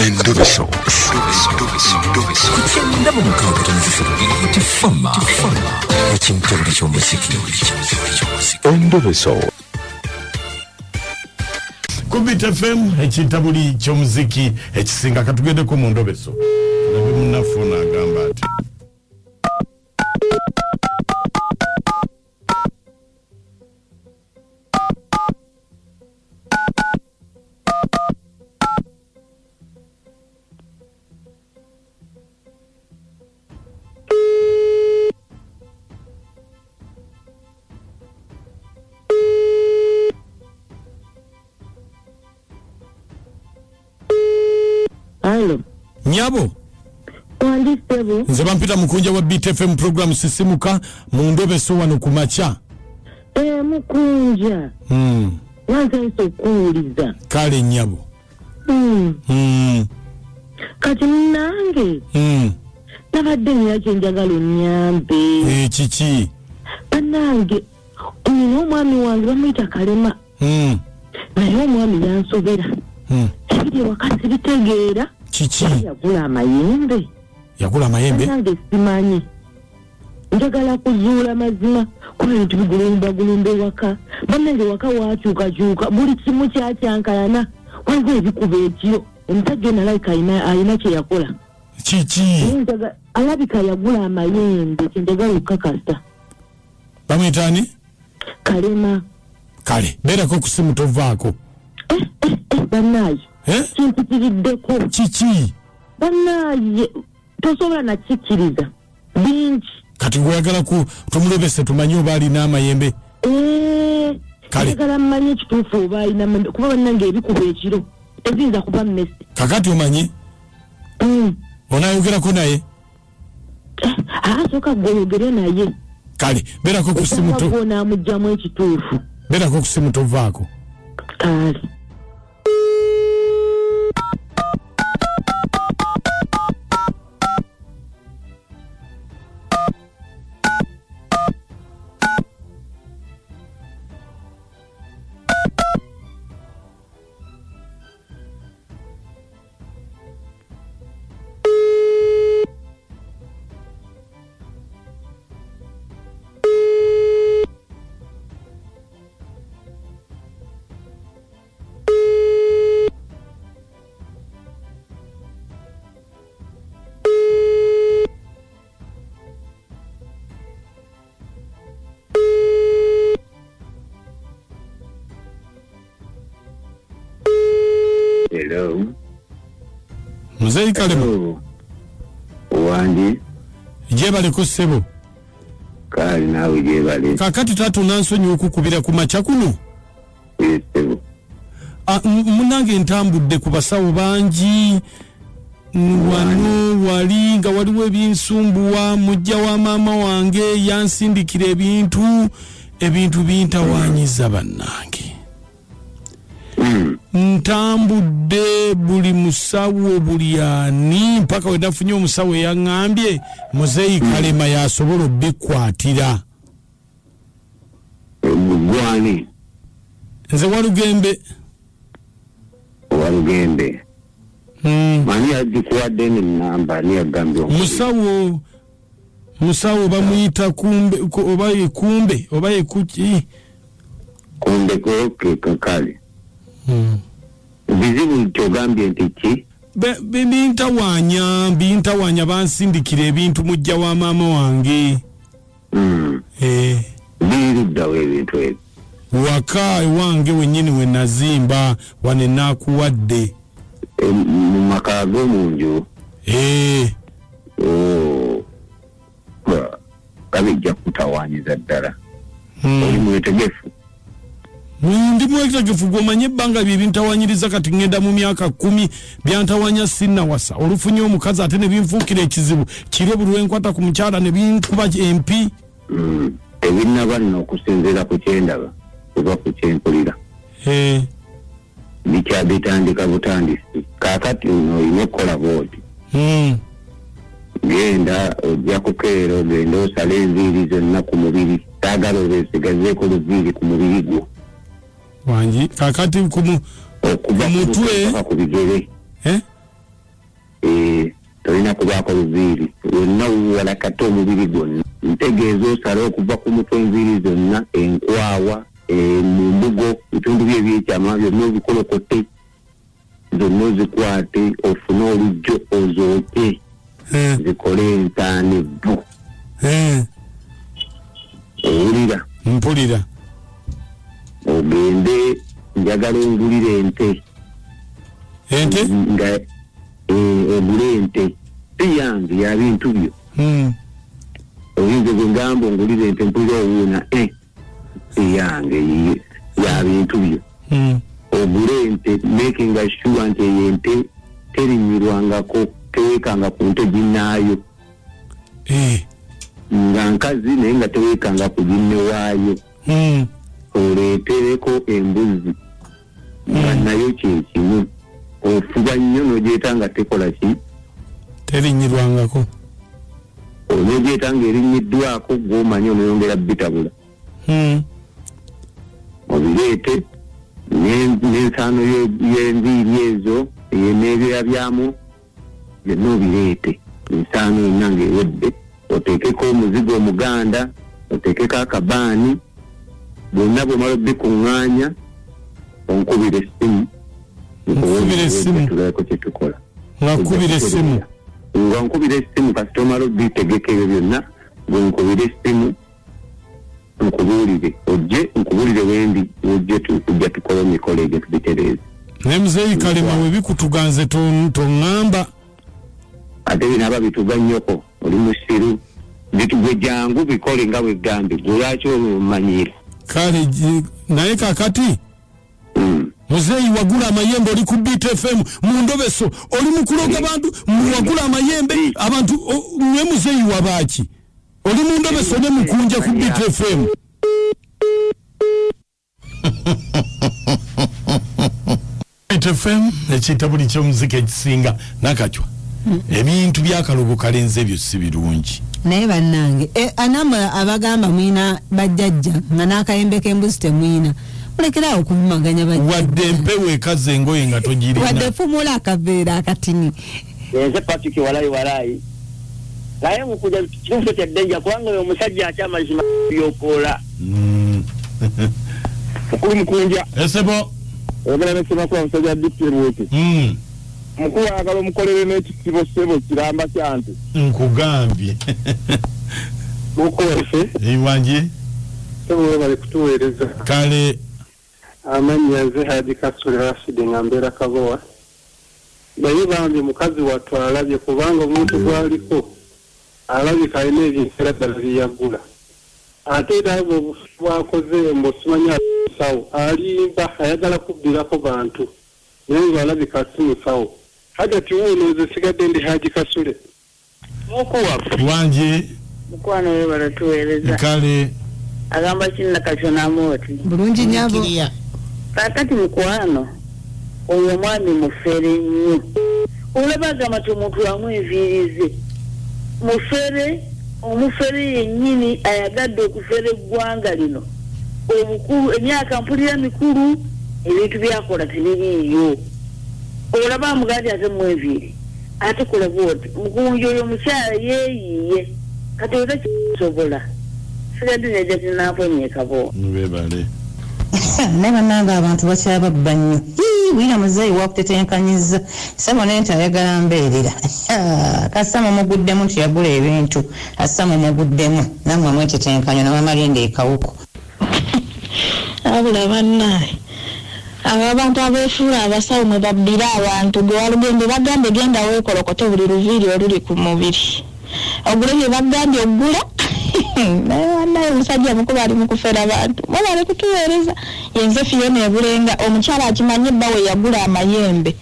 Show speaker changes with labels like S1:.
S1: Endobeso.
S2: Ku kyenda mu mukaaga tono ssatu tifama ekintabuli ky'omuziki.
S1: Endobeso.
S3: Ku Beat FM, ekintabuli ky'omuziki ekisinga. Katugendeko mu ndobeso, alabe munnaffe ono agamba ati.
S4: Alo.
S3: Nyabo.
S4: Wandi, ssebo.
S3: Nze bampita Mukunja wa Beat FM, program Sisimuka, mu ndobeso wano ku makya.
S4: Ee, Mukunja. Wansanyusa okukuwuliza.
S3: Kale, nyabo.
S4: Kati munange, nabadde nina kyenjagala onnyambe.
S3: Kiki?
S4: Bannange, nina omwami wange bamuyita Kalema, naye omwami yansobera. Ebiri ewaka sibitegeera.
S3: Kiki?
S4: Yagula amayembe.
S3: Yagula amayembe?
S4: Bannange, simanyi, njagala kuzuula mazima kuba ebintu bigulumbagulumba ewaka. Bannange, ewaka wakyukakyuka, buli kimu kyakyankalana, waliwo ebikuba ekiro. Omusajja ono alabika alina kye yakola.
S3: Kiki?
S4: Naye alabika yagula amayembe, kyenjagala okukakasa.
S3: Bamuyita ani?
S4: Kalema.
S3: Kale, beerako ku simu, tovaako.
S4: Bannaaye,
S3: Eh?
S4: kimpitiriddeko.
S3: Kiki?
S4: Bannaaye, tosobola nakikkiriza, bingi.
S3: Kati gweyagala ku tumulobese tumanye oba alina amayembe?
S4: Eh,
S3: Kale.
S4: njagala mmanye ekituufu oba alina amayembe, kuba bannange ebikuba ekiro teziyinza kuba mmese.
S3: Kakati omanyi, onayogerako naye?
S4: Asooka gwe oyogere naye.
S3: Kale, beerako ku simu to.
S4: Onaamugjamu ekituufu.
S3: Beerako ku simu, tovaako.
S4: Kale.
S5: Hello.
S3: Muzeeyi Kalema.
S5: Hello. Wangi.
S3: Gyebaleko, ssebo.
S5: Kale, naawe gyebale.
S3: Kakati taata, onansonyiwa okukubira ku makya kuno?
S5: Ssebo.
S3: Ah, munange ntambudde ku basawo bangi, wano wali nga waliwo ebinsumbuwa. Mujja wa maama wange yansindikira ebintu, ebintu bintawanyiza bannange. Ntambudde buli musawo, buli ani, mpaka we nafunye omusawo eyaŋŋambye muzeeyi Kalema yasobola obbikwatira.
S5: Gwani?
S3: Nze Walugembe.
S5: Walugembe. Mani yagikuwadde enamba? Ani yagambye?
S3: Musawo bamuyita Kumbe, oba ye Kumbe oba ye Kuki.
S5: Kumbe koke kakale. Bizibu kyogambye nti ki?
S3: Bintawanya, bintawanya, bansindikira ebintu mujja wa maama wange. Eh.
S5: Biriruddawo ebintu ebyo?
S3: Waka ewange wennyini we nazimba wano enaakuwadde.
S5: E, mu maka g'omu nju?
S3: Eh.
S5: Oh. Kabijja kutawanyiza ddala. Oli mwetegefu?
S3: Ndi mwetegefu. Gwomanye ebbanga bye bintawanyiriza, kati ŋŋenda mu myaka 10 byantawanya, sinnawasa. Olufunye omukazi ate ne binfuukira ekizibu kiro, buli lwenkwata ku mukyala ne binkuba empi.
S5: Tebinnaba nno, okusinziira ku kyendaba oba ku kyempulira.
S3: Eh.
S5: Bikyabitandika butandisi. Kaakati nno olina okukola bwoti. Genda, ojja kukeera ogende osale enviiri zonna ku mubiri. Saagala obeesigazeeko luviiri ku mubiri gwo.
S3: Wangi, kakati
S5: okuva
S3: ku mutwe?
S5: Paka ku bigere.
S3: Eh?
S5: Eh, tolina kubaako luviiri lwonna wuwalakate omubiri gwonna ntegeeza osale okuva ku mutwe enviiri zonna enkwawa eh, mu mbugo bitundu bye ebyekyama byonna obikolokote zonna ozikwate ofune olujjo ozooke
S3: Eh,
S5: zikole entaana evvu
S3: eh,
S5: owulira
S3: mpulira
S5: ogende njagala ongulire ente
S3: ente
S5: nga eh, ogule ente si yange ya bintu byo Oyinza gwe ngamba ongulire ente mpulira owuuna eh, si yange yiye ya bintu byo Ogule ente making sure nti eyo ente terinyirwangako teweekanga ku nte ginnaayo nga nkazi naye nga teweekanga ku ginne waayo oleetereko embuzi nga nayo kyekimu ofuba nnyo n'ogyeta nga tekola ki
S3: terinyirwangako
S5: onogyeta nga erinnyiddwako gwomanyi onoyongera bitabula obireete n'ensaano y'enviiri ezo n'ebyoya byamu byonna obireete ensaano yonna ng'ewedde oteekeko omuzigo omuganda oteekeko akabaani byonna bwomala obikuŋŋaanya onkubira essimu
S3: Nkubira essimu.
S5: tulabeko kyetukola
S3: nga nkubira essimu
S5: nga nkubira essimu kasita omala obitegeka ebyo byonna gwe nkubira essimu nkubuulire ojje nkubuulire wendi ojje tujja tukole emikolo egyo tubitereeze
S3: naye muzeeyi kalema we bikutuga nze toŋŋamba
S5: ate binaaba bituga nnyoko oli musiru gwe jangu bikole nga bwegambye gwe lwaki omanyiira
S3: kale naye kakati muzeeyi wagula amayembe oli ku beat fm mu ndobeso oli mukuloga bantu muwagula amayembe abantu mwe muzeeyi wabaaki oli mu ndobeso ne mukunja ku beat fm Beat fm ekiyita buli kyomuziki ekisinga nakacwa ebintu byakalogo kalenzi ebyo si birungi
S6: naye bannange e, anamwe abagamba mwina bajjajja nga n'akayembe k'embuzi temwina mulekerawo okuvumaganya
S3: wadde
S6: bajjajja
S3: empewo ekaza engoye nga
S6: wadde
S3: togirina
S6: fumula akaveera akatini
S7: Nze Patrick walayi walayi naye mukuja kituufu kyaddenja kubanga oyo omusajja akyamazima byokoola
S5: mukulu mukunja
S3: esebo
S5: oyogera nesemakuba musajja diptiruuti mukulu ayagala omukolere n'ekisibo ssebo kiramba kya nte
S3: Nkugambye
S5: mukulu waffe
S3: iwanje
S5: ssebo webale kutuweereza
S3: kale
S5: amannya nze Haji Kasule Rashidi nga mbeera Kabowa naye bambi mukazi wattu alabye kubanga omuntu gwaliko alabika alina ebintu ddala byeyagula ate era bwe obufu bwakoze mbu simanyi ali musawo alimba ayagala kubbirako bantu naye nga alabika si musawo hajati wuuno nze sigadde ndi Haji Kasule
S7: mukuwaffe
S3: wanje
S7: mukwano webale tuweereza
S3: kale
S7: agamba kinnakaconamu oti
S6: bulungi nyabo
S7: kaakati mukwano oyo omwami mufere nnyo olaba agamba nti omuntu amu enviiri ze mufere omufere yennyini ayagadde okufera eggwanga lino obukulu emyaka mpulira mikulu ebintu byakola tebiriiyo olaba amugaa nti ate mwenviiri ate kola bwoti mukunja oyo omukyala yeeyiye kati oyo takisobola sigadde nejja tinamponyeekabo
S3: webale
S8: naye bannange abantu bakyababba nnyo Ii, wira muzeeyi wakutetenkanyiza sabo naye nti ayagala mbeerera kassa mumuguddemu nti yagula ebintu assa mumuguddemu nammwe mwetetenkanya nabamalinda ekawuku
S9: Abula bannaye abo abantu abeefuula abasawo mwe babbira abantu gwe walugembe bagambye genda weekolokote buli luviiri oluli ku mubiri ogule bye bagambye oggula naye bannaye omusajja mukulu ali mu kufera bantu mwebale kutuweereza yenze Fiyona ebulenga omukyala akimanyi ebba we yagula amayembe.